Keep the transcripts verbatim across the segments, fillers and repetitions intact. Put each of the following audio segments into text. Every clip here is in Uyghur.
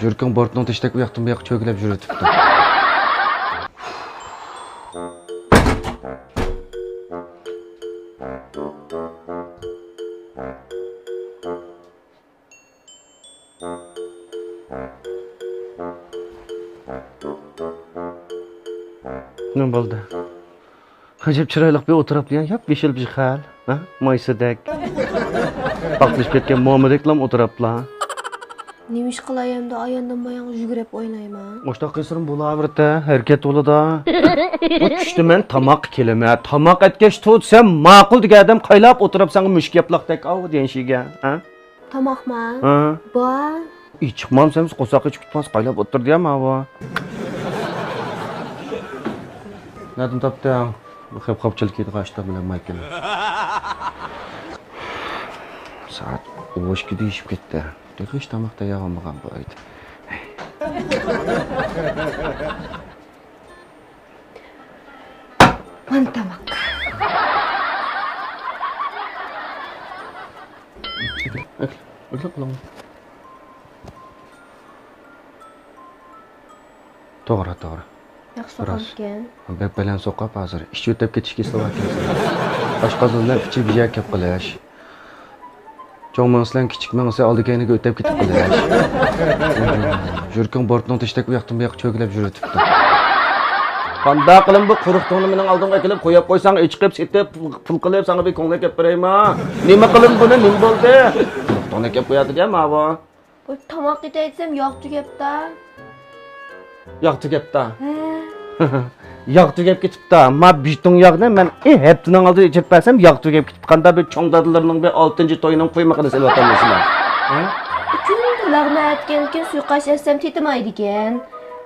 يۈرىكىڭ بورتنىڭ تېشىدەك ئۇ ياقتىن بۇ ياققا چۆگىلەپ يۈرۈۋېتىپتۇ. نېمە بولدى؟ ئەجەب چىرايلىق بىر ئولتۇراپلا، ياپ يېشىل بىر خىيال، ھە؟ مايسىدەك. پاكلىشىپ كەتكەن مومىدەكلام ئولتۇراپلا. نېمە ئىش قىلاي ئەمدى، ئاياندىن بايانغا يۈگۈرۈپ ئوينايمەن. مۇشتاق قىلسىرىم بولاۋېرىدۇ، ھەرىكەت بولىدۇ. بۇ چۈشتە مەن تاماققا كېلىمەن، تاماق ئەتكەچ تۇر دېسەم، ماقۇل دېگەن ئادەم قايلاپ ئولتۇرۇپ ساڭا مۈشۈك ياپلاقتەك ئاۋۇ دېگەن ئىشىگە، ھە؟ تاماقما؟ ھە؟ بار. ئېچىقمامسەن، قورساق ئېچىپ كېتىپسەن، قايلاپ ئولتۇر دېگەن ماۋۇ. نەدىن تاپتىڭ؟ بۇ خەپ-خاپچىلىق كىيىدىغان ئاشتا بىلەن مايكىنى. سائەت ئون ئىككىدە ئېشىپ كەتتى. تېخى ھېچ تاماق تەييار بولمىغان بۇ ئۆيدە. مانا تاماق. ئەكلە، ئەكلە، ئەكلە قىلىڭ. توغرا، توغرا. ياخشى سوقامكەن. بەك بەلەن سوقاپ ھازىر. ئىچى ئۆتەپ كېتىشكە سوۋاكەنسىن. ئاشقازان بىلەن ئىچى بىر يەرگە كەپ قېلىش. چوڭ مېڭىسى بىلەن كىچىك مېڭىسى ئالدى كەينىگە ئۆتەپ كېتىپ قېلىش. يۈرىكىڭ بورتنىڭ تېشىدەك ئۇ ياقتىن بۇ ياققا چۆگىلەپ يۈرۈۋېتىپتۇ. قانداق قىلىمەن بۇ قۇرۇق تۇڭنى مېنىڭ ئالدىمغا ئەكېلىپ قويۇپ قويساڭ، ئېچىقىپ سېتىپ پۇل قىلىپ ساڭا بىر كۆڭلەك ئەپ بېرەيما؟ نېمە قىلىمەن بۇنى، نېمە بولدى؟ قۇرۇق تۇڭنى ئەكەپ قوياتىدىكەن ماۋۇ. بۇ تاماق ئېتەي دېسەم، ياغ تۈگەپتۇ. ياغ تۈگەپتۇ؟ ھە. ياغ تۈگەپ كېتىپتۇ. ما بىر تۇڭ ياغنى مەن، ئى، ھەپتىنىڭ ئالدىدا ئېچىپ بەرسەم، ياغ تۈگەپ كېتىپتۇ. قانداق بىر چوڭ دادىلىرىنىڭ بىر ئالتىنچى تويىنىڭ قۇيمىقىنى سېلىۋاتامسىلەر؟ ھە؟ كۈندە لەغمەن ئەتكەندىكىن سۇيۇقئاش ئەتسەم تېتىمايدىكەن.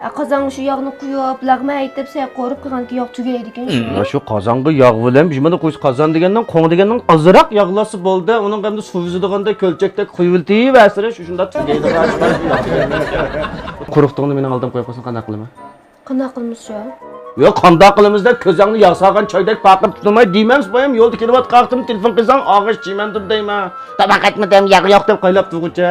ئە، قازانغا شۇ ياغنى قۇيۇپ، لەغمەن ئېتىپ، سەل قورۇپ قىلغاندىكىن ياغ تۈگەيدىكەن شۇ. مم، شۇ قازانغا ياغ بىلەن بىژمىنى قۇيسا، قازان دېگەننىڭ، قوڭ دېگەننىڭ ئازراق ياغلاتسا بولدى. ئۇنىڭغا ئەمدى سۇ ئۈزىدىغاندەك كۆلچەكتەك قۇيۇۋېتىۋەرسىلە، شۇ شۇنداق تۈگەيدىغان ئىش بار، شۇ ياغ دېگەننىڭ. قۇرۇق تۇڭنى مېنىڭ ئالدىمغا قويۇپ قويساڭ قانداق قىلىمەن؟ قانداق قىلىمىز شۇ؟ ياق، قانداق قىلىمىز دەپ كۆزۈڭنى ياغ سالغان چايدەك پارقىراپ تۇرماي دېمەمسىز بايام، يولدا كېلىۋاتقان ۋاقتىمدا تېلېفون قىلساڭ ئاغاچ چىمەندۇر دەيمەن. تاماق ئەتمىدىم، ياغ يوق دەپ قايلاپ تۇرغۇچە.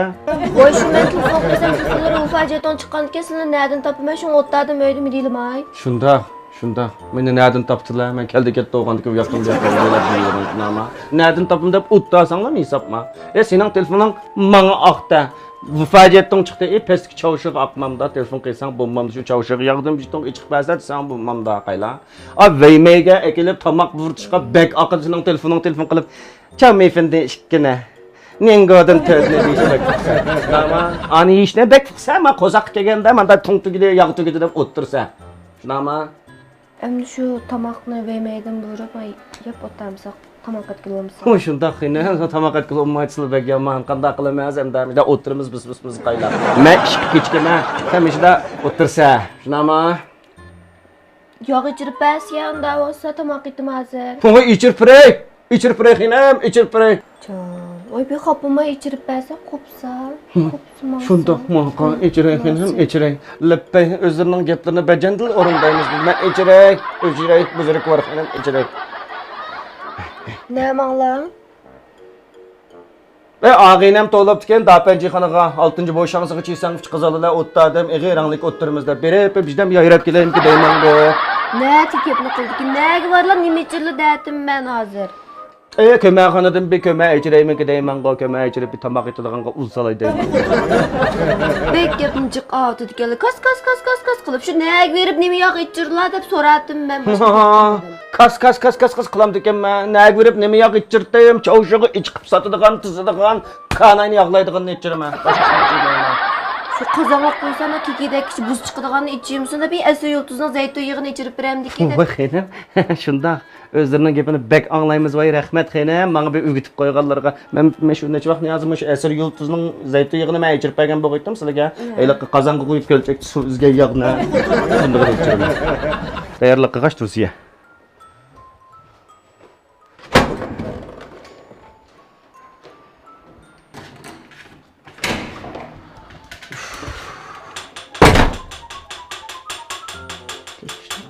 ۋاي شۇ مەن تېلېفون قىلسام تېلېفونلىرى ۋۇفاجېتون چىققاندىكىن سىلىنى نەدىن تاپىمەن، شۇڭا ئوتتادىم ئۆيدىمۇ دېيىلماي. شۇنداق، شۇنداق. مېنى نەدىن تاپتىلا؟ مەن كەلدى كەتتى بولغاندىكىن بۇ ياقتىن بۇ ياققا ئۆيلەپ يۈرگەن نېمە؟ نەدىن تاپىمەن دەپ ئوتتا ساڭلام ھېسابما. ئە سېنىڭ تېلېفونۇڭ ماڭا ئاقتا. ۋۇفاجېتون چىقتى، ئى پەسكى چاۋشىغا ئاقمامدا، تېلېفون قىلساڭ بولمامدا، شۇ چاۋشىغا ياغدىم، بىر تۇڭ ئېچىق بەرسە دېسەڭ بولمامدا قايلا. ئا ۋەيمەيگە ئەكېلىپ تاماق بۇرۇتۇشقا بەك ئاقىدۇ سېنىڭ تېلېفونۇڭ، تېلېفون قىلىپ، چاۋ مېفىندىن ئىككىنى، نىڭگودىن تۆتنى دېيىشى بەك پۇخسا. ئانا، ئانى يېيىشنى بەك پۇخسا، ما قورساققا كەلگەندە ماندا تۇڭ تۈگىدى، ياغ تۈگىدى دەپ ئولتۇرسا. شۇنداقما؟ ئەمدى شۇ تاماقنى ۋەيمەيدىن بۇيرۇپ، ماي يەپ ئولتۇرمىساق، تاماق ئەتكىلى بولمىسا. ھۇ، شۇنداق قېنى، تاماق ئەتكىلى بولمايدۇ، سىلى بەك يامان. قانداق قىلىمىز ئەمدى؟ مۇشۇنداق ئولتۇرىمىز بىز، بىز، بىز قايلاپ. مەن ئىشقا كېچىكىمەن، سەن مۇشۇنداق ئولتۇرسا. شۇنداقما؟ ياغ ئىچىرىپ بەرسە، ئۇنداق بولسا تاماق ئېتىم ھازىر. ھۇ، ئىچىرىپ بېرەي، ئىچىرىپ بېرەي خېنىم، ئىچىرىپ بېرەي. جان، ئوي، بىر خاپىماي ئىچىرىپ بەرسە، قوپسا، قوپسىماڭ. شۇنداقمۇ، ئىچىرەي خېنىم، ئىچىرەي. لەپپەي، ئۆزلىرىنىڭ گەپلىرىنى بەجەندىل ئورۇندايمىز. مەن ئىچىرەي، ئىچىرەي، بۇزرۇك بار خېنىم، ئىچىرەي. نەماڭلار؟ ئەي، ئاغىنەم توۋلاپتىكەن داپەنجىخانىغا، ئالتىنچى بوشاڭزىغا چىسەڭ ئۈچ قىزالىلەر ئوتتا دەم ئېغىر رەڭلىك ئولتۇرىمىز دەپ بېرىپ، بىردەم يايراپ كېلەيمىكى دەيمەنغۇ. نەچە گەپنى قىلدىكىن، نەگە بارلا، نېمە ئىچىرلا دەتىم مەن ھازىر. ئەي، كۆمەخانىدىن بىر كۆمە ئىچىرەيمىكى دەيمەنغۇ، كۆمە ئىچىرىپ بىر تاماق ئېتىدىغانغا ئۇل سالاي دەيمەن. بەك گەپنى جىق ئاۋۇتىدىكەنلا، كاس، كاس، كاس، كاس، كاس قىلىپ، شۇ نەگە بېرىپ نېمە ياغ ئىچىرلا دەپ سوراتتىم مەن. كاس، كاس، كاس، كاس، كاس قىلامدىكەنمەن. نەگە بېرىپ نېمە ياغ ئىچىرتەيم؟ چاۋشىغا ئىچىقىپ ساتىدىغان، تىزىدىغان، كاناينى ياغلايدىغاننى ئىچىرىمەن. باشقىسىنى ئىچىرمەيمەن. شۇ قازانغا قويسام، كېكىدەك كىشى بۇز چىقىدىغاننى ئىچىمسىن دەپ، ئەسىر يۇلتۇزنىڭ زەيتۇن يېغىنى ئىچىرىپ بېرەمدىكىن دەپ. ۋاي خېنىم، شۇنداق. ئۆزلىرىنىڭ گېپىنى بەك ئاڭلايمىز، ۋاي رەھمەت خېنىم، ماڭا بىر ئۆگىتىپ قويغانلىرىغا. مەن، مەن شۇ نەچچە ۋاقىت نىيازىم مۇشۇ ئەسىر يۇلتۇزنىڭ زەيتۇن يېغىنى مەن ئىچىرىپ بەرگەن بولغىيتتىم سىلىگە. ھە. ھېلىقى قازانغا قۇيۇپ كۆلچەكتە سۇ ئۈزگەن ياغنى. شۇندىغىنى ئىچىرىمەن. تەييارلىق قىلغاچ تۇرسىيە.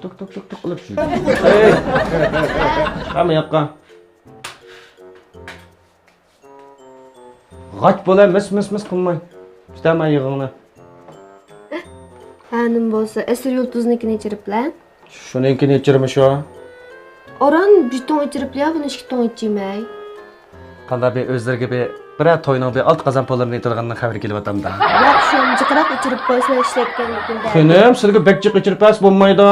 توك، توك، توك، توك قىلىپ شۇ. ھەي! چىقارما ياققا. غاچ بولە، مىس، مىس، مىس قىلماي. ئىشتەمە يىغىڭنى. ئەنىم بولسا ئەسىر يۇلتۇزنىڭكىنى ئىچىرىپلە. شۇنىڭكىنى ئىچىرمىشۇ؟ ئوران بىر توڭ ئىچىرىپلە، بۇنى ئىككى توڭ ئىچىمەي. قانداق بىر ئۆزلىرىگە بىر، بىرەر توينىڭ بىر ئالتە قازان پۇللىرىنى ئېتىلغىنىنىڭ خەۋىرى كېلىۋاتامدا. ياق، شۇ جىقراق ئىچىرىپ قويسىلا ئىشلەتكەندىكىن. خېنىم، سىلىگە بەك جىق ئىچىرىپ بەرسە بولمايدۇ.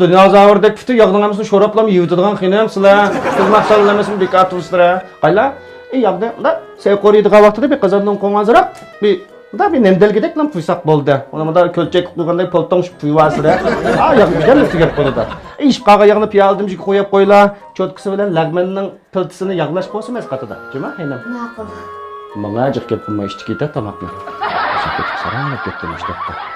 دىنازاۋردەك پۈتۈن ياغنىڭ ھەممىسىنى شوراپلا يۇيۇۋېتىدىغان خېنىم سىلەر. خىزمەت سانلىرىمىزمۇ بىكار تۇرسىلەر. قايلا، ئى ياغنى، مۇنداق سەي قورۇيدىغان ۋاقتىدا بىر قازاندىن قوڭغانزىراق، بىر، مۇنداق بىر نەمدەلگۈدەكلا قۇيساق بولدى. ئۇنى مۇنداق كۆلچەك قىلىپ قويغاندەك پولتوڭشىپ قۇيۇۋالسىلەر. ئا، ياغ بىردەملا تۈگەپ بولىدۇ. ئى، ئىشىپ قالغان ياغنى پىيالىدىن قويۇپ قويلا، چوتكىسى بىلەن لەغمەننىڭ پىلتىسىنى ياغلاشقا بولسا مەس قاتىدا. جۇما خېنىم. ماقۇل. ماڭا جىق گەپ قىلماي ئىچتىكى تاماقنى. ساراڭلاپ كەتتىم ئىشتاقتا.